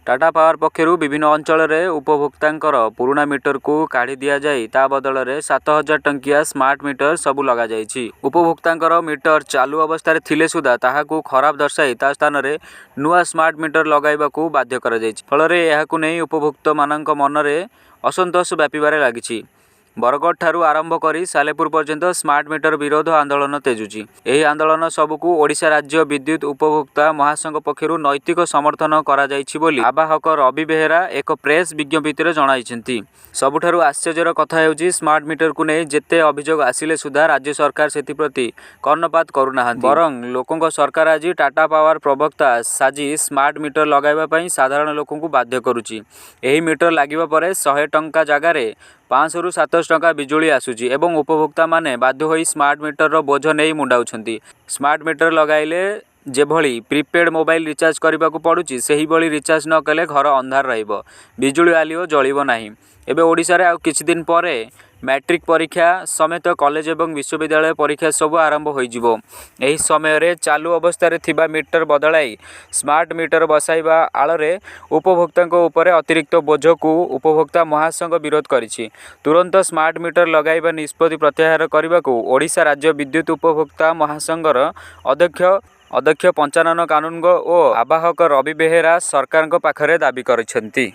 Tata power ପକ୍ଷରୁ ବିଭିନ୍ନ ଅଞ୍ଚଳରେ ଉପଭୋକ୍ତାଙ୍କର ପୁରୁଣା ମିଟରକୁ କାଢ଼ି ଦିଆଯାଇ ତା ବଦଳରେ 7000 ଟଙ୍କିଆ ସ୍ମାର୍ଟ ମିଟର ସବୁ ଲଗାଯାଇଛି। ଉପଭୋକ୍ତାଙ୍କର ମିଟର ଚାଲୁ ଅବସ୍ଥାରେ ଥିଲେ ସୁଦ୍ଧା ତାହାକୁ ଖରାପ ଦର୍ଶାଇ ତା ସ୍ଥାନରେ ନୂଆ ସ୍ମାର୍ଟ ମିଟର ଲଗାଇବାକୁ ବାଧ୍ୟ କରାଯାଇଛି। ଫଳରେ ଏହାକୁ ନେଇ ଉପଭୋକ୍ତାମାନଙ୍କ ମନରେ ଅସନ୍ତୋଷ ବ୍ୟାପିବାରେ ଲାଗିଛି। ବରଗଡ଼ଠାରୁ ଆରମ୍ଭ କରି ସାଲେପୁର ପର୍ଯ୍ୟନ୍ତ ସ୍ମାର୍ଟ ମିଟର ବିରୋଧ ଆନ୍ଦୋଳନ ତେଜୁଛି। ଏହି ଆନ୍ଦୋଳନ ସବୁକୁ ଓଡ଼ିଶା ରାଜ୍ୟ ବିଦ୍ୟୁତ୍ ଉପଭୋକ୍ତା ମହାସଂଘ ପକ୍ଷରୁ ନୈତିକ ସମର୍ଥନ କରାଯାଇଛି ବୋଲି ଆବାହକ ରବି ବେହେରା ଏକ ପ୍ରେସ୍ ବିଜ୍ଞପ୍ତିରେ ଜଣାଇଛନ୍ତି। ସବୁଠାରୁ ଆଶ୍ଚର୍ଯ୍ୟର କଥା ହେଉଛି, ସ୍ମାର୍ଟ ମିଟରକୁ ନେଇ ଯେତେ ଅଭିଯୋଗ ଆସିଲେ ସୁଦ୍ଧା ରାଜ୍ୟ ସରକାର ସେଥିପ୍ରତି କର୍ଣ୍ଣପାତ କରୁନାହାନ୍ତି। ବରଂ ଲୋକଙ୍କ ସରକାର ଆଜି ଟାଟା ପାୱାରର ପ୍ରବକ୍ତା ସାଜି ସ୍ମାର୍ଟ ମିଟର ଲଗାଇବା ପାଇଁ ସାଧାରଣ ଲୋକଙ୍କୁ ବାଧ୍ୟ କରୁଛି। ଏହି ମିଟର ଲାଗିବା ପରେ 100 ଟଙ୍କା ଜାଗାରେ 500ରୁ 700 ଟଙ୍କା ବିଜୁଳି ଆସୁଛି ଏବଂ ଉପଭୋକ୍ତାମାନେ ବାଧ୍ୟ ହୋଇ ସ୍ମାର୍ଟ ମିଟରର ବୋଝ ନେଇ ମୁଣ୍ଡାଉଛନ୍ତି। ସ୍ମାର୍ଟ ମିଟର ଲଗାଇଲେ ଯେଭଳି ପ୍ରିପେଡ୍ ମୋବାଇଲ୍ ରିଚାର୍ଜ କରିବାକୁ ପଡୁଛି, ସେହିଭଳି ରିଚାର୍ଜ ନ କଲେ ଘର ଅନ୍ଧାର ରହିବ, ବିଜୁଳି ଆଲୁଅ ଜଳିବ ନାହିଁ। ଏବେ ଓଡ଼ିଶାରେ ଆଉ କିଛିଦିନ ପରେ ମାଟ୍ରିକ ପରୀକ୍ଷା ସମେତ କଲେଜ ଏବଂ ବିଶ୍ୱବିଦ୍ୟାଳୟ ପରୀକ୍ଷା ସବୁ ଆରମ୍ଭ ହୋଇଯିବ। ଏହି ସମୟରେ ଚାଲୁ ଅବସ୍ଥାରେ ଥିବା ମିଟର ବଦଳାଇ ସ୍ମାର୍ଟ ମିଟର ବସାଇବା ଆଳରେ ଉପଭୋକ୍ତାଙ୍କ ଉପରେ ଅତିରିକ୍ତ ବୋଝକୁ ଉପଭୋକ୍ତା ମହାସଂଘ ବିରୋଧ କରିଛି। ତୁରନ୍ତ ସ୍ମାର୍ଟ ମିଟର ଲଗାଇବା ନିଷ୍ପତ୍ତି ପ୍ରତ୍ୟାହାର କରିବାକୁ ଓଡ଼ିଶା ରାଜ୍ୟ ବିଦ୍ୟୁତ୍ ଉପଭୋକ୍ତା ମହାସଂଘର ଅଧ୍ୟକ୍ଷ ପଞ୍ଚାନନ କାନୁନ୍‌ଗୋ ଓ ଆବାହକ ରବି ବେହେରା ସରକାରଙ୍କ ପାଖରେ ଦାବି କରିଛନ୍ତି।